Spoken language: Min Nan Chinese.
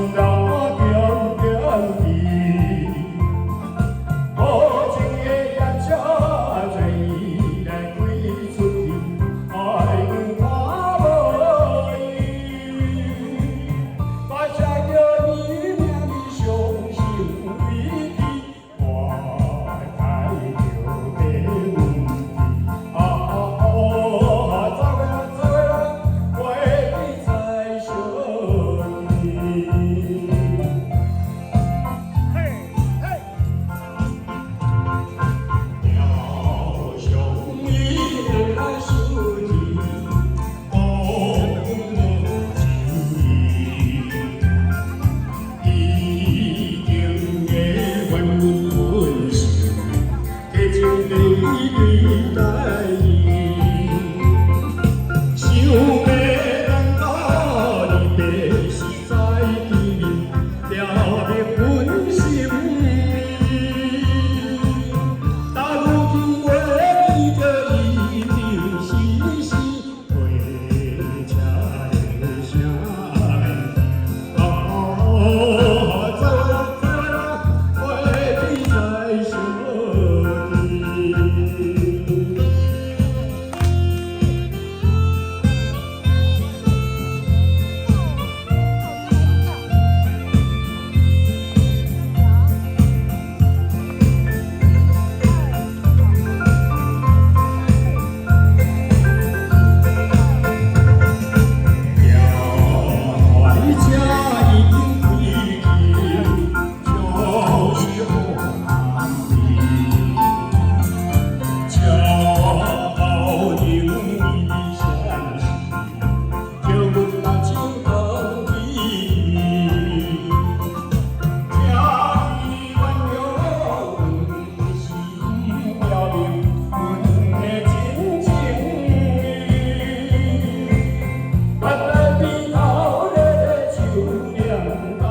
流我點點滴。無情的夜車載伊來開出去，愛阮看無伊。我寫著伊名字傷心離去，我帶著白雲去。啊哦，走啦走啦，過去再相見。嘿，嘿。料想伊會來思念，講無情意，一定會還阮心，提情地對待伊。想欲難到離別時再見面，了別阮心意。但如今會記著伊定是是火車的聲。啊，走啦走啦，過去再相見。火車已經開去，就是予人知。車後燈伊閃烁，叫阮目睭空悲。請你原諒阮是不了明阮的真情意。原來鼻頭咧手念到。